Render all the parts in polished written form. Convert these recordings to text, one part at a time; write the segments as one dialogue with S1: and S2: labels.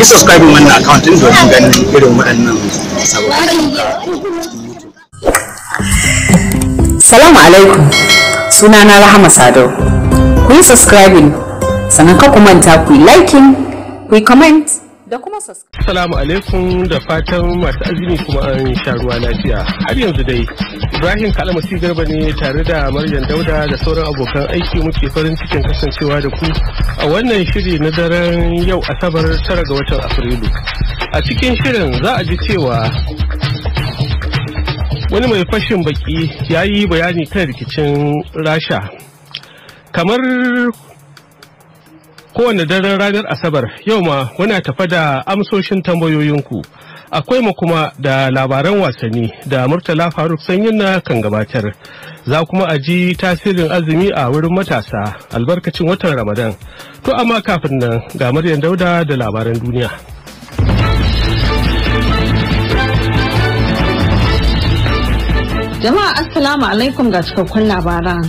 S1: Ku yi subscribing wannan account din domin ganin irin waɗannan sababbin.
S2: Salamu alaikum, sunana Rahama Sadau. Ku yi subscribing, sannan ka ku manta ku yi liking, ku yi comment da kuma subscribe.
S3: Assalamu alaikum, da fatan masu azumi kuma an sha ruwa lafiya. Har yanzu dai Ibrahim Kalamasi Garba ne tare da Maryam Dauda da sauran abokan aiki muke farin cikin kasancewa da ku a wannan shiri na daren yau Asabar 9 ga watan Afrilu. A cikin shirin za a ji cewa wani mai fashin baki ya yi bayani kan rikicin Rasha. Kamar kowane daren ranar Asabar, yau ma muna tafa da amsoshin tambayoyinku. Akwai mu kuma da labaran wasanni da Murtala Faruk Sanyinna kan gabatar. Za kuma a ji tasirin azumi a wurin matasa albarkacin watan Ramadan. To amma kafin nan ga Maryam Dauda da labaran duniya.
S4: Jama'a, Assalamu alaikum, ga cikakkun labaran.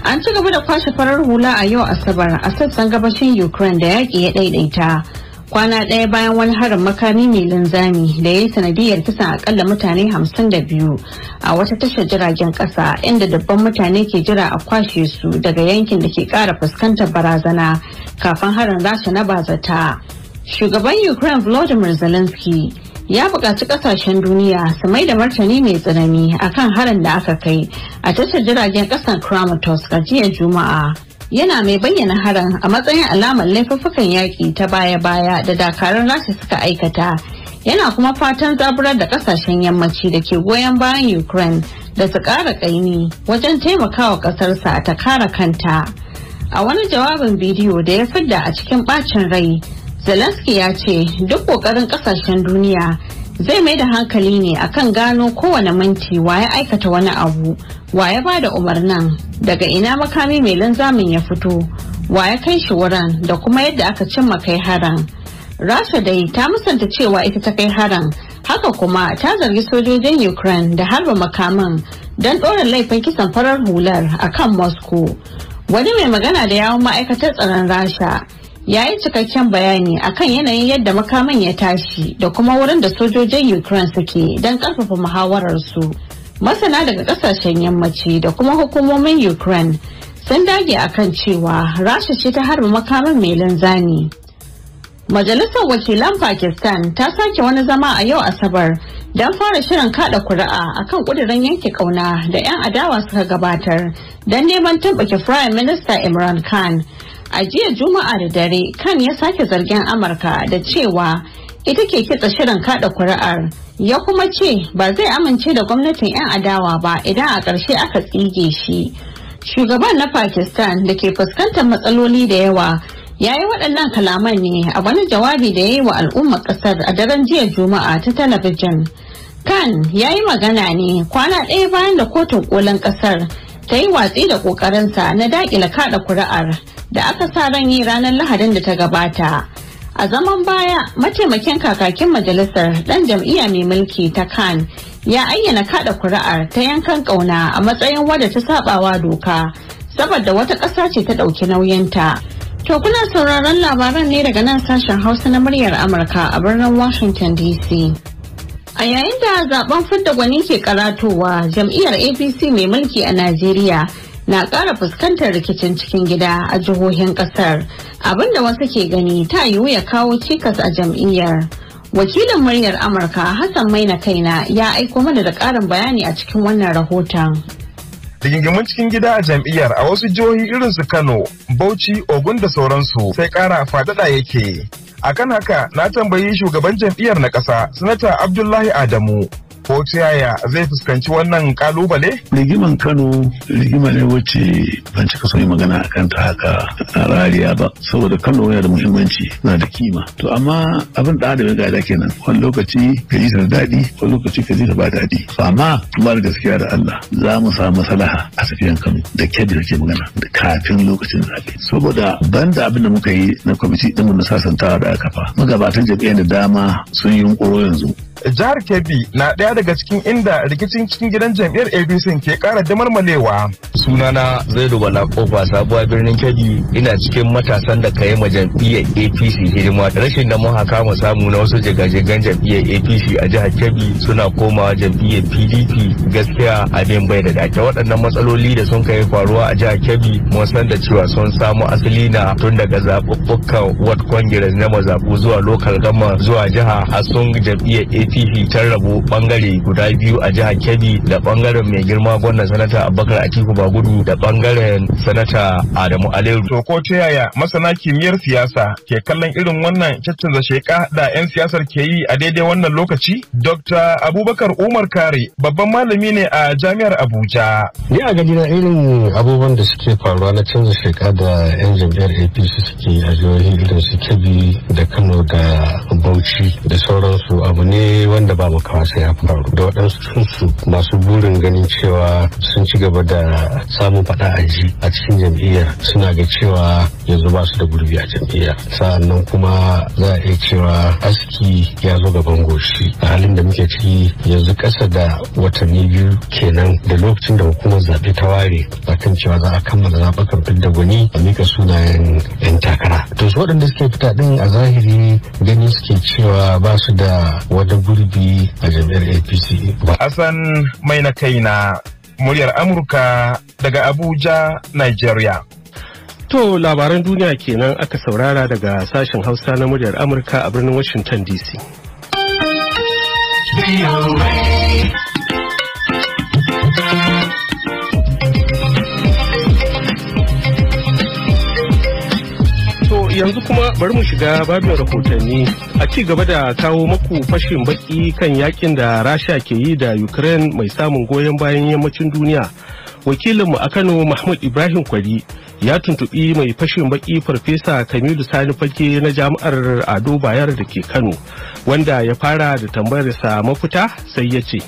S4: An ci gaba da kwashe farar hula a yau Asabar a sassan gabashin Ukraine da yaƙi ya ɗaiɗaita. Kwana ɗaya bayan wani harin makami mai linzami da ya yi sanadiyar kisan akalla mutane 52 a wata tashar jiragen ƙasa inda dubban mutane ke jira a kwashe su daga yankin da ke ƙara fuskantar barazana kafin harin Rasha na bazata. Shugaban Ukraine Volodymyr Zelensky ya buƙaci ƙasashen duniya su mai da martani mai tsanani akan harin da aka kai a tashar jiragen ƙasan Kramatorsk a jiya Juma'a. Yana mai bayyana harin a matsayin alamar laifuffukan yaƙi ta baya-baya da dakarun Rasha suka aikata. Yana kuma fatan zaburar da ƙasashen yammaci da ke goyon bayan Ukraine da su ƙara ƙaimi wajen taimakawa ƙasarsa ta kare kanta. A wani jawabin bidiyo da ya fidda a cikin ɓacin rai, Zelensky ya ce duk ƙoƙarin ƙasashen duniya zai mai da hankali ne akan gano kowane minti wa ya aikata wani abu, wa ya bada umarnin, daga ina makami mai linzamin ya fito, wa ya kai shi wurin da kuma yadda aka cimma kai harin. Rasha dai ta musanta cewa ita ta kai harin, haka kuma ta zargi sojojin Ukraine da harba makamin don ɗora laifin kisan farar hular akan Moscow. Wani mai magana da yawun ma'aikatar tsaron Rasha ya yi cikakken bayani akan yanayin yadda makamin ya tashi da kuma wurin da sojojin Ukraine suke don karfafa muhawararsu. Masana daga kasashen yammaci da kuma hukumomin Ukraine sun dage akan cewa Rasha ce ta harba makamin mai linzami. Majalisar Wakilan Pakistan ta sake wani zama a yau Asabar don fara shirin kada kuri'a akan kudirin yanke kauna da 'yan adawa suka gabatar don neman tumɓuke Prime Minister Imran Khan. A jiya Juma'a da dare, Khan ya sake zargin Amurka da cewa ita ke kitsa shirin kada kuri'ar. Ya kuma ce ba zai amince da gwamnatin 'yan adawa ba idan a ƙarshe aka tsige shi. Shugaban na Pakistan da ke fuskantar matsaloli da yawa ya yi waɗannan kalaman ne a wani jawabi da ya yi wa al'ummar ƙasar a daren jiya Juma'a ta talabijin. Khan ya yi magana ne kwana ɗaya bayan da Kotun Kolin ƙasar ta yi watsi da ƙoƙarinsa na daƙile kaɗa kuri'ar da aka sa ran yi ranar Lahadin da ta gabata. A zaman baya, mataimakin kakakin majalisar ɗan jam'iyya mai mulki ta Khan ya ayyana kaɗa kuri'ar ta yankan ƙauna a matsayin wadda ta sabawa doka saboda wata ƙasa ce ta ɗauki nauyinta. To kuna sauraron labaran ne daga nan sashen Hausa na Muryar Amurka a birnin Washington DC. A yayin da zaben fidda gwani ke karatowa, jam'iyyar APC mai mulki a Najeriya na ƙara fuskantar rikicin cikin gida a jihohin ƙasar. Abinda wasu ke gani ta yiwu ya kawo cikas a jam'iyyar. Wakilin Muryar Amurka Hassan Maina Kaina ya aiko mana da ƙarin bayani a cikin wannan rahoton.
S5: Rigingimun cikin gida a jam'iyyar a wasu jihohi irin su Kano, Bauchi, Ogun da sauransu sai ƙara faɗaɗa yake. Akan haka na tambayi shugaban jam'iyyar na ƙasa, Sanata Abdullahi Adamu, ko ta yaya zai fuskanci wannan kalubale?
S6: Rigiman Kano rigima ne wacce ban cika son yi magana a kanta haka a rariya ba, saboda Kano yana da muhimmanci, na da kima. To amma abin da adam ya gada kenan, wani lokaci ka ji ta da daɗi, wani lokaci ka ji ta ba daɗi. Amma ba da gaskiya da Allah za mu samu maslaha a tafiyan Kano da Kebbi da ke magana da kafin lokacin zaɓe. Saboda banda abin da muka yi na kwamiti ɗinmu na sasantawa da aka fa, magabatan jam'iyyar da dama sun yi yunƙuro yanzu.
S5: Jihar Kebbi na ɗaya daga cikin inda rikicin cikin gidan jam'iyyar APC ke ƙara damarmalewa.
S7: Sunana Zaidu Bala Kofa Sabuwa birnin Kebbi, ina cikin matasan da ka yi ma jam'iyyar APC hidima. Rashin da muka kama samu na wasu jigajigan jam'iyyar APC a jihar Kebbi suna komawa jam'iyyar PDP, gaskiya abin bai da dace. Waɗannan matsaloli da sun kai faruwa a jihar Kebbi mun san da cewa sun samu asali na tun daga zaɓuɓɓukan ward congress na mazaɓu zuwa local gama zuwa jiha, har sun jam'iyyar APC ta rabu bangare guda biyu a jihar Kebbi, da bangaren mai girma gwamnan Sanata Abubakar Atiku Bagudu da bangaren Sanata Adamu Aliyu.
S5: To ko ta yaya masana kimiyyar siyasa ke kallon irin wannan caccanza sheka da 'yan siyasar ke yi a daidai wannan lokaci? Dr. Abubakar Umar Kare babban malami ne a Jami'ar Abuja.
S8: Ni a gani na irin abubuwan da suke faruwa na canza sheka da 'yan jam'iyyar APC suke a jihohi irin su Kebbi da Kano da Bauchi da sauransu abu ne wanda ba makawa sai ya faru, da waɗansu su masu burin ganin cewa sun ci gaba da samun faɗa a ji a cikin jam'iyyar suna ga cewa yanzu ba su da gurbi a jam'iyyar. Sa'annan kuma za a iya cewa aski ya zo gaban goshi a halin da muke ciki yanzu, ƙasa da watanni 2 kenan da lokacin da hukumar zaɓe ta ware akan cewa za a kammala zaɓukan fidda gwani a mika sunayen 'yan takara. To su waɗanda suke fita ɗin a zahiri gani suke cewa ba su da wani gurbi a jam'iyyar APC ba.
S5: Hassan Mai na kaina, muryar Amurka daga Abuja, Nigeria.
S3: To labaran duniya kenan aka saurara daga sashen Hausa na muryar Amurka a birnin Washington DC. To yanzu kuma bari mu shiga babin rahotanni a ci gaba da kawo maku fashin baki kan yakin da Rasha ke yi da Ukraine mai samun goyon bayan yammacin duniya. Wakilinmu a Kano Mahmud Ibrahim Kwari ya tuntuɓi mai fashin baki Farfesa Kamilu Sani Fage na Jami'ar Ado Bayar da ke Kano, wanda ya fara da tambayarsa mafita, sai ya ce.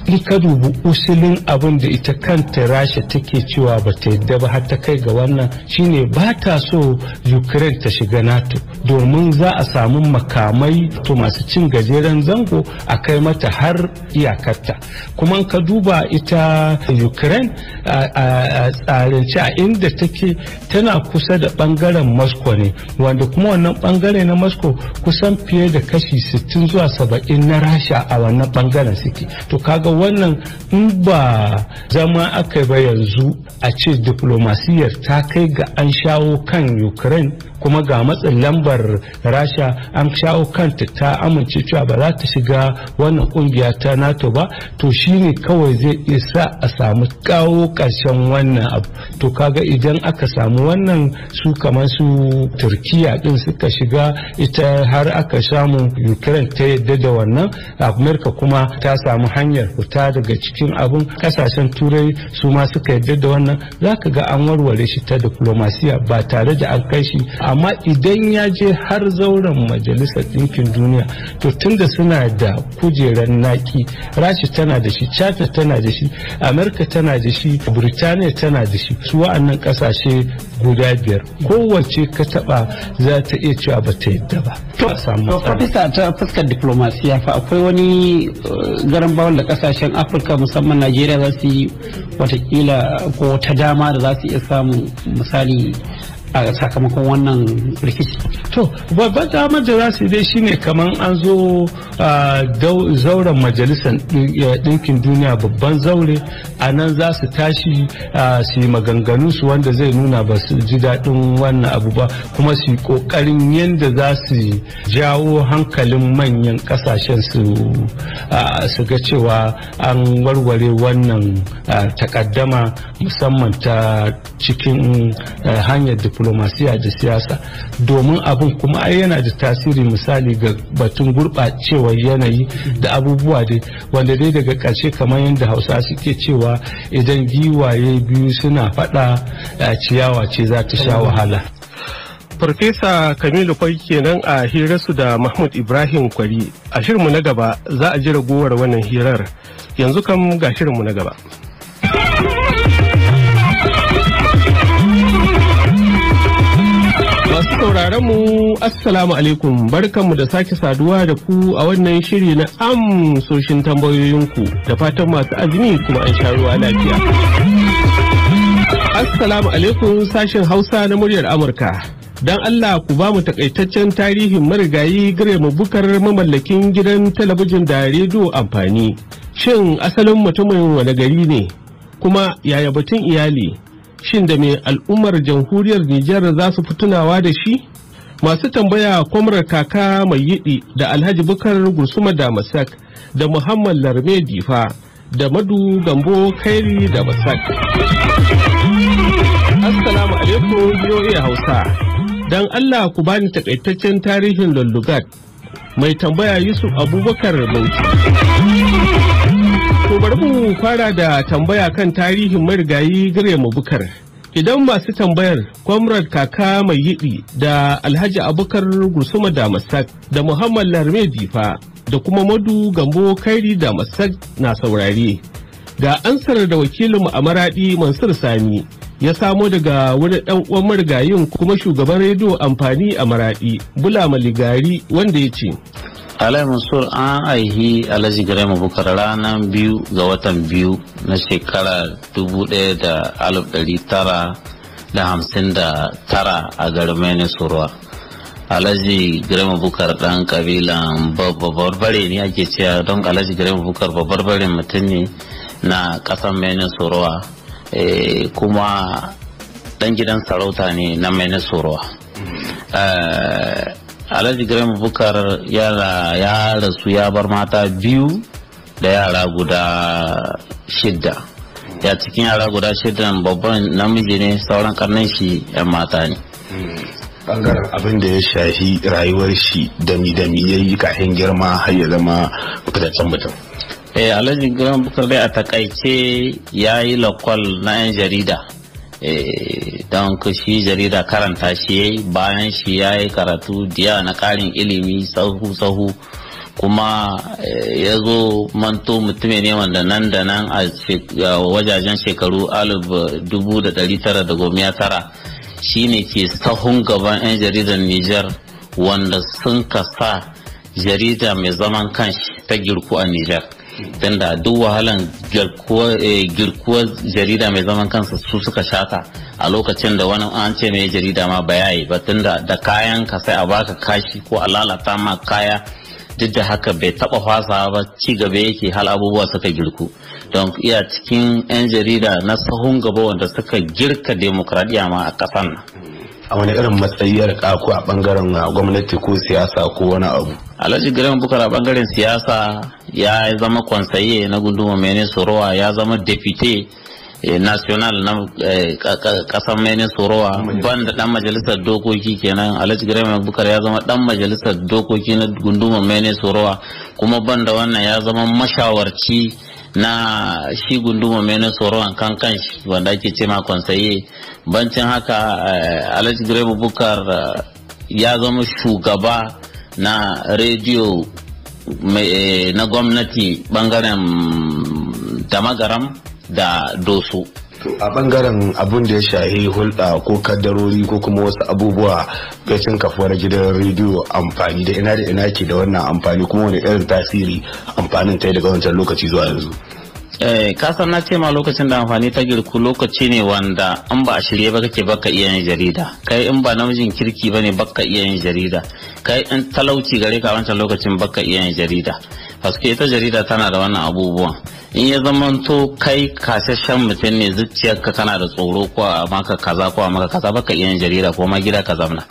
S9: In ka dubi usulin abin da ita kanta Rasha take cewa ba ta yadda ba har ta kai ga wannan, shine ba ta so Ukraine ta shiga NATO, domin za a samu makamai to masu cin gajeren zango a kai mata har iyakarta. Kuma in ka duba ita Ukraine a tsarance, a inda take tana kusa da bangaren Moscow ne, wanda kuma wannan bangare na Moscow kusan fiye da kashi 60 zuwa 70 na Rasha a wannan bangaren suke. To kaga wannan in ba zama aka ba yanzu a ce diplomasiyar ta kai ga an shawo kan Ukraine, kuma ga matsin lambar Rasha an shawo kanta ta amince cewa ba za ta shiga wannan kungiya ta NATO ba, to shine kawai zai iya sa a samu kawo ƙarshen wannan abu. To kaga idan aka samu wannan, su kamar su Turkiya din suka shiga ita har aka samu Ukraine ta yadda da wannan, Amerika kuma ta samu hanyar fita daga cikin abun, kasashen Turai su ma suka yadda da wannan, za ka ga an warware shi ta diplomasiya ba tare da an kai shi. Amma idan ya je har zauren Majalisar Ɗinkin Duniya, to tunda suna da kujerar naki, Rashi tana da shi, China tana da shi, Amerika tana da shi, Birtaniya tana da shi, su wa'annan ƙasashe guda biyar kowace ka taɓa za ta iya cewa ba ta yadda ba.
S10: To, Farfesa, ta fuskar diplomasiya fa, akwai wani garan bawon da kasashen Afirka, musamman Najeriya, za su yi watakila ko wata dama da za su iya samu misali a sakamakon wannan rikici?
S9: To, babban damar da za su dai shine kamar an zo zauren Majalisar Ɗinkin Duniya, babban zaure, a nan za su tashi su yi maganganu su wanda zai nuna ba su ji daɗin wannan abu ba, kuma su yi ƙoƙarin yadda za su jawo hankalin manyan ƙasashen su ga cewa an warware wannan takaddama, musamman ta cikin hanyar diplomasiya da siyasa, domin abin kuma ai yana da tasiri misali ga batun gurɓacewar yanayi da abubuwa dai, wanda dai daga ƙarshe kamar yadda Hausa suke cewa, idan giwaye biyu suna faɗa, ciyawa ce za ta sha wahala.
S3: Farfesa Kamilu Kwai kenan a hirarsu da Mahmud Ibrahim Kwari. A shirinmu na gaba za a ji ragowar wannan hirar. Yanzu kam ga shirinmu na gaba. Masu Sauraron mu, assalamu alaikum, barkanmu da sake saduwa da ku a wannan shiri na amsoshin tambayoyinku, da fatan masu azumi kuma an sha ruwa lafiya. Assalamu alaikum, sashen Hausa na Muryar Amurka. Don Allah ku ba mu takaitaccen tarihin marigayi Girema Bukar, mamallakin gidan talabijin da rediyo Amfani. Shin asalin mutumin wani gari ne? Kuma yaya batun iyali? Shin da mai al'ummar jamhuriyar Nijar za su fi tunawa da shi? Masu tambaya, Kwamrar Kaka Mai Yiɗi da Alhaji Bukar Gursuma da Masak da Muhammad Larme Difa da Madu Gambo Kairi da Masak. Assalamu alaikum, BOA Hausa. Don Allah ku bani takaitaccen tarihin Lullugat. Mai tambaya, Yusuf Abubakar Bauchi. To, bari mu fara da tambaya kan tarihin marigayi Girema Bukar. Idan masu tambayar Comrade Kaka Mai Yiɗi da Alhaji Abubakar Gursuma da Masak da Muhammad Larme Difa da kuma Madu Gambo Kairi da Masak na saurare. Ga ansar da wakilinmu a Maradi, Mansur Sani, ya samo daga wani ɗan uwan marigayin kuma shugaban rediyo Amfani a Maradi, Bula Maligari, wanda ya ce.
S11: Alai Mansur, an aihi Alhaji Garema Bukar ranar 2 ga watan 2 na shekara 1959 a garin Mainisorowa. Alhaji Garema Bukar dan kabilan Babarbare ne ake cewa, don Alhaji Garema Bukar Babarbare mutum ne na kasan Mainisorowa, kuma dan gidan sarauta ne na Mainisorowa. Alhaji Graham Bukar yara ya rasu ya bar mata biyu da yara guda shidda. Ya cikin yara guda shidda, babban namiji ne, sauran karnan shi yan mata ne.
S1: Bangaren abin da ya shafi rayuwar shi, dami dami ya yi kafin girma har ya zama fitaccen mutum?
S11: Eh, Alhaji Graham Bukar dai a takaice ya yi lakwal na 'yan jarida, don shi jarida karanta shi yayi. Bayan shi ya yi karatu diya na karin ilimi sahu-sahu, kuma ya zo manto mutume ne wanda nan da nan a wajajen shekaru 1999 shine ke sahun gaban 'yan jaridar Nijar wanda sun kasa jarida mai zaman kanshi ta girku a Nijar, tunda duk wahalan girkuwar jarida mai zaman kansa su suka shata a lokacin da wani an ce mai jarida ma ba yayi ba, tunda da kayan ka sai a baka kashi ko a lalata ma kaya. Duk da haka bai taba fasa ba, ci gaba yake hal abubuwa suka girku. Don iya cikin 'yan jarida na sahun gaba wanda suka girka demokradiyya ma a kasan nan.
S1: A wani irin matsayi ya rika, ko a bangaren gwamnati ko siyasa ko wani abu?
S11: Alhaji Graham Bukar a bangaren siyasa ya zama conseiller na gunduma Mene Sorowa, ya zama député national na kasan Mene Sorowa, ban da dan majalisar dokoki kenan. Alhaji Graham Bukar ya zama dan majalisar dokoki na gunduma Mene Sorowa, kuma ban da wannan ya zama mashawarci na shi gunduma Mene Sorowa kan kan shi, wanda ake ce ma conseiller. Bancin haka, Alhaji Graham Bukar ya zama shugaba na rediyo na gwamnati bangaren Damagaram da Doso.
S1: A bangaren abun da ya shahi hulɗa ko kaddarori ko kuma wasu abubuwa gacin kafuwar gidan rediyo Amfani, da ina da ina ke da wannan amfani, kuma wani irin tasiri amfanin ta yi daga wancan lokaci zuwa yanzu?
S11: Kasan na ce ma lokacin da Amfani ta girku lokaci ne wanda an ba a shirye ba kake baka iya yin jarida. Kai in ba namijin kirki bane baka iya yin jarida. Kai in talauci gare ka wancan lokacin baka iya yin jarida, paske ita jarida tana da wannan abubuwan. In ya zamanto kai kasashen mutum ne, zuciyarka kana da tsoro ko a maka kaza ko a maka kaza, baka iya yin jarida ko ma gida ka zamna.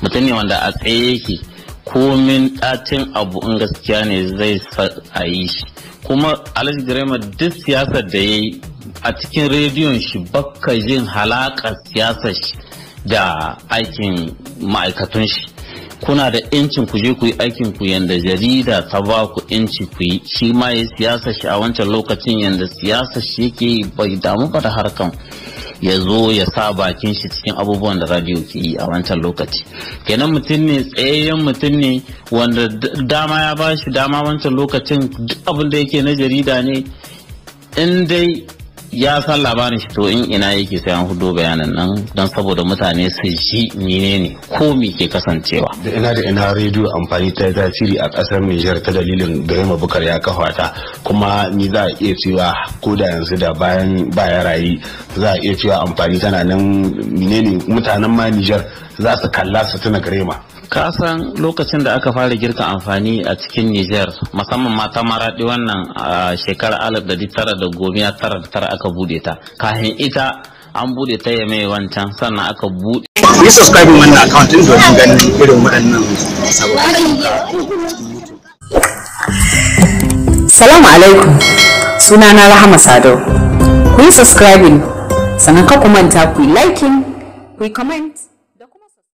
S11: Mutum ne wanda a tsaye yake, komin ɗacin abu in gaskiya ne zai sa a yi shi. Kuma Alhaji Girema duk siyasar da ya yi a cikin rediyon shi, bakka jin halakar siyasar shi da aikin ma'aikatun shi. Kuna da yancin ku je ku yi aikin ku yanda jarida ta ba ku yanci ku yi. Shi ma ya siyasar shi a wancan lokacin yanda siyasar shi yake yi, bai damu ba da harkan ya zo ya sa bakin shi cikin abubuwan da radio ke yi a wancan lokaci. Kenan mutum ne tsayayyen mutum ne wanda dama ya ba shi dama wancan lokacin, duk abin da yake na jarida ne, in dai ya san labarin shi, to in ina yake sai an hudo bayanan nan don saboda mutane su ji menene ko me ke kasancewa.
S1: Da ina da ina rediyo amfani ta tasiri a kasar Nijar ta dalilin Garema Bukar ya kafa ta, kuma ni za a iya cewa ko da yanzu da bayan baya rayi za a iya cewa amfani tana nan, menene mutanen ma Nijar za su kalla su tuna Garema?
S11: Kasan lokacin da aka fara girka amfani a cikin Niger, musamman mata maraɗi, wannan a shekarar 1999 aka bude ta. Kafin ita an bude ta ya wancan, sannan aka bude.
S12: Yi subscribing wannan account din domin ganin irin waɗannan sababbin.
S2: Salamu alaikum, sunana Rahama Sadau. Ku yi subscribing sannan ka ku manta ku yi liking, ku yi comment.